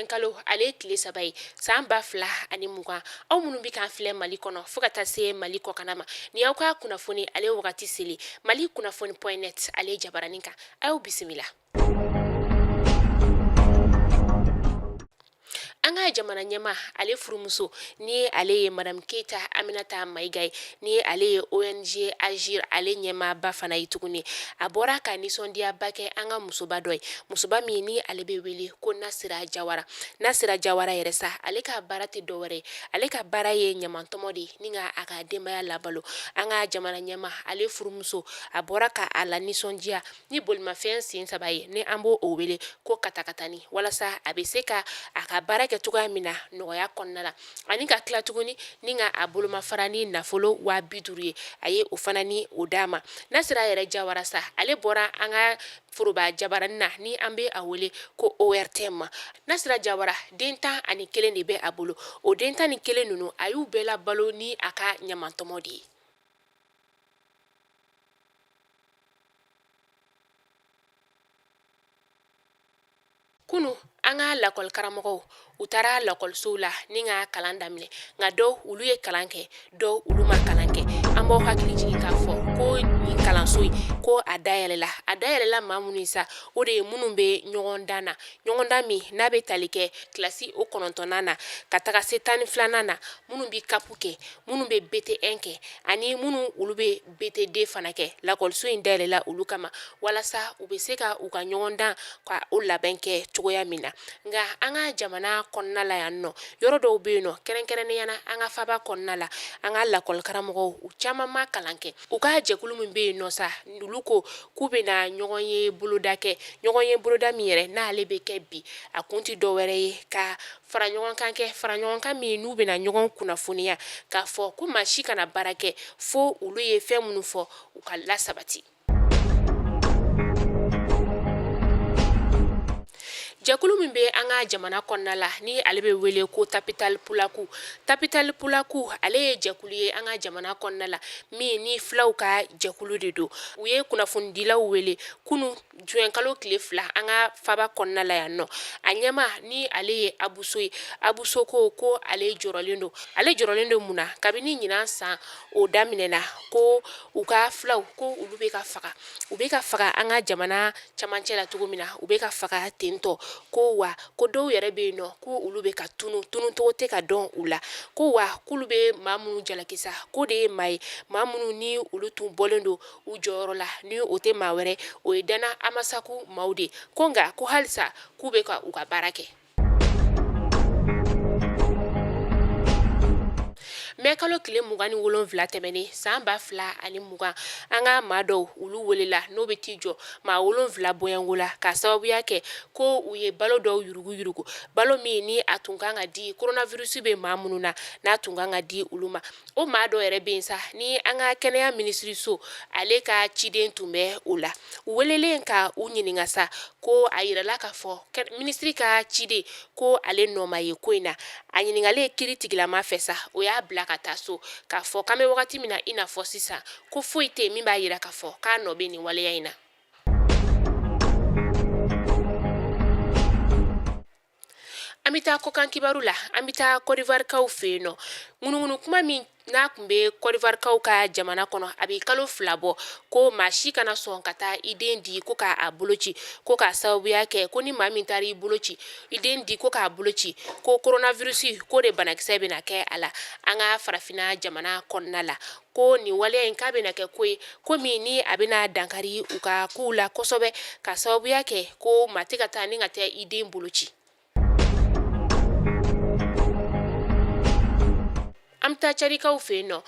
Juin kalo ale tile 3 ye san 2020. Aw minnu bɛ k'an filɛ Mali kɔnɔ fo ka taa se Mali kɔkanna ma, ni y'aw ka kunnafoni ale wagati seli Mali kunnafoni point net ale jabaranin kan. A y'aw bisimila. An ka jamana ɲɛmaa ale furumuso ni ale ye madame Keyita Aminata Mayiga ye, ni ale ye ONG Agir ale ɲɛmaaba fana ye tuguni, a bɔra ka nisɔndiyaba kɛ an ka musoba dɔ ye, musoba min ni ale bɛ wele ko Nasira Jawara. Nasira Jawara yɛrɛ sa, ale ka baara tɛ dɔwɛrɛ ye, ale ka baara ye ɲamantɔmɔ de ye ni ka a ka denbaya labalo. An ka jamana ɲɛmaa ale furumuso a bɔra ka a la nisɔndiya ni bolimafɛn sen 3 ye, ni an b'o o wele ko katakatani, walasa a bɛ se ka a ka baara kɛ cogoya min na nɔgɔya kɔnɔna la, ani ka tila tuguni ni ka a bolomafara ni nafolo 50,000 ye, a ye o fana ni o d'a ma. Nasira yɛrɛ Jawara sa, ale bɔra an ka foroba jabaranin na ni an bɛ a wele ko ORTM. Nasira Jawara, den 11 de bɛ a bolo. O den 11 ninnu, a y'u bɛɛ labalo ni a ka ɲamantɔmɔ de ye. Kunu an ka lakɔlikaramɔgɔw u taara lakɔlisow la ni ka kalan daminɛ, nka dɔw olu ye kalan kɛ, dɔw olu ma kalan kɛ. An b'aw hakili jigin k'a fɔ ko nin kalanso in ko a dayɛlɛla, a dayɛlɛla maa minnu ye sa, o de ye minnu bɛ ɲɔgɔndan na, ɲɔgɔndan min n'a bɛ tali kɛ kilasi o 9nan na ka taga se 12nan na, minnu bɛ CAP kɛ, minnu bɛ BT1 kɛ ani minnu olu bɛ BT2 fana kɛ. Lakɔliso in dayɛlɛla olu kama walasa u bɛ se ka u ka ɲɔgɔndan ka o labɛn kɛ cogoya min na. Nka an ka jamana kɔnɔna la yan nɔ, yɔrɔ dɔw bɛ yen nɔ, kɛrɛnkɛrɛnnenya na an ka faaba kɔnɔna la, an ka lakɔlikaramɔgɔw u caman ma kalan kɛ. U ka jɛkulu min bɛ yen nɔ sa, olu ko k'u bɛna ɲɔgɔn ye boloda kɛ, ɲɔgɔn ye boloda min yɛrɛ n'ale bɛ kɛ bi, a kun tɛ dɔwɛrɛ ye ka fara ɲɔgɔn kan kɛ, fara ɲɔgɔn kan min n'u bɛna ɲɔgɔn kunnafoniya k'a fɔ ko maa si kana baara kɛ fo olu ye fɛn minnu fɔ u ka lasabati. Jɛkulu min bɛ an ka jamana kɔnɔna la ni ale bɛ wele ko Tabital Pulaaku, Tabital Pulaaku ale ye jɛkulu ye an ka jamana kɔnɔna la min ni fulaw ka jɛkulu de don. U ye kunnafonidilaw wele kunun juin kalo tile 2 an ka faba kɔnɔna la yan nɔ. A ɲɛmaa ni ale ye Abuso ye, Abuso ko ko ale jɔrɔlen don. Ale jɔrɔlen don mun na? Kabini ɲinan san o daminɛna ko u ka fulaw ko olu bɛ ka faga, u bɛ ka faga an ka jamana camancɛ la cogo min na, u bɛ ka faga tentɔ, ko wa ko dɔw yɛrɛ bɛ yen nɔ ko olu bɛ ka tunu, tununcogo tɛ ka dɔn u la, ko wa k'olu bɛ maa minnu jalaki sa k'o de ye maa ye, maa minnu ni olu tun bɔlen don u jɔyɔrɔ la, ni o tɛ maa wɛrɛ, o ye Dana Amasaku maaw de, ko nka ko halisa k'u bɛ ka u ka baara kɛ. Mɛ kalo tile 27 tɛmɛnen san 2020, an ka maa dɔw olu welela n'o bɛ t'i jɔ maa 7 bɔɲɔgɔnko la k'a sababuya kɛ ko u ye balo dɔw yuruguyurugu, balo min ni a tun kan ka di coronavirus bɛ maa minnu na, n'a tun kan ka di olu ma. O maa dɔ yɛrɛ bɛ yen sa ni an ka kɛnɛya minisiriso ale ka ciden tun bɛ o la. U welelen ka u ɲininka sa ko a yirala k'a fɔ minisiri ka ciden ko ale nɔ ma ye ko in na. A ɲininkalen kiri tigilama fɛ sa, o y'a bila ka taa so k'a fɔ k'an bɛ wagati min na i n'a fɔ sisan, ko foyi tɛ min b'a yira k'a fɔ k'a nɔ bɛ nin waleya in na. An bɛ taa kɔkan kibaru la, an bɛ taa Kɔdiwarikaw fɛ yen nɔ. Ŋunuŋunu kuma min n'a tun bɛ Kɔdiwarikaw ka jamana kɔnɔ, a bɛ kalo 2 bɔ, ko maa si kana sɔn ka taa i den di ko k'a bolo ci, ko k'a sababuya kɛ ko ni maa min taara i bolo ci, i den di ko k'a bolo ci, ko coronavirus ko de banakisɛ bɛna kɛ a la an ka farafinna jamana kɔnɔna la, ko nin waleya in k'a bɛna kɛ ko ye, ko min ni a bɛna dankari u ka kow la kosɛbɛ, k'a sababuya kɛ ko maa tɛ ka taa ni ka taa i den bolo ci. An bɛ taa Cadikaw fɛ yen nɔ.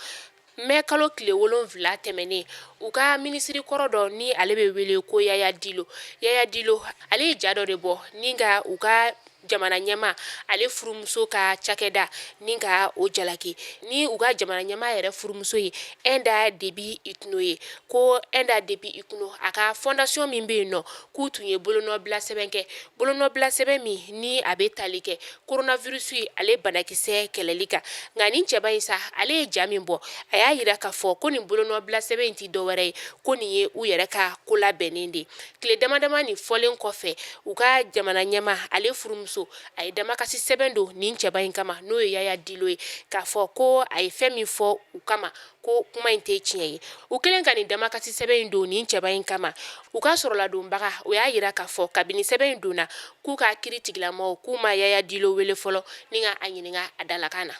Mɛ kalo tile 7 tɛmɛnen, u ka minisiri kɔrɔ dɔ ni ale bɛ wele ko Yaya Dilo, Yaya Dilo ale ye ja dɔ de bɔ ni ka u ka jamana ɲɛmaa ale furumuso ka cakɛda ni ka o jalaki, ni u ka jamana ɲɛmaa yɛrɛ furumuso ye Ɛnda Debi Itno ye, ko Ɛnda Debi Itno a ka fondation min bɛ yen nɔ, k'u tun ye bolonɔbila sɛbɛn kɛ, bolonɔbila sɛbɛn min ni a bɛ tali kɛ coronavirus ye ale banakisɛ kɛlɛli kan. Nka nin cɛba in sa, ale ye ja min bɔ, a y'a yira k'a fɔ ko nin bolonɔbila sɛbɛn in tɛ dɔwɛrɛ ye, ko nin ye u yɛrɛ ka ko labɛnnen de ye. Tile dama dama nin fɔlen kɔfɛ, u ka jamana ɲɛmaa ale furumuso kiiritigɛso a ye damakasi sɛbɛn don nin cɛba in kama, n'o ye Yaya Dilo ye, k'a fɔ ko a ye fɛn min fɔ u kama, ko kuma in tɛ tiɲɛ ye. U kɛlen ka nin damakasi sɛbɛn in don nin cɛba in kama, u ka sɔrɔladonbaga o y'a jira k'a fɔ kabini sɛbɛn in donna, k'u ka kiiri tigilamɔgɔw k'u ma Yaya Dilo wele fɔlɔ ni ka a ɲininka a dalakan na.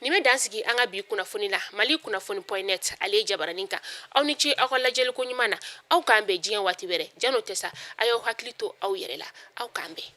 Nin bɛ dan sigi an ka bi kunnafoni la Mali kunnafoni point net ale jabaranin kan. Aw ni ce aw ka lajɛliko ɲuman na. Aw k'an bɛn diɲɛ waati wɛrɛ. Jan'o tɛ sa, a y'aw hakili to aw yɛrɛ la. Aw k'an bɛn.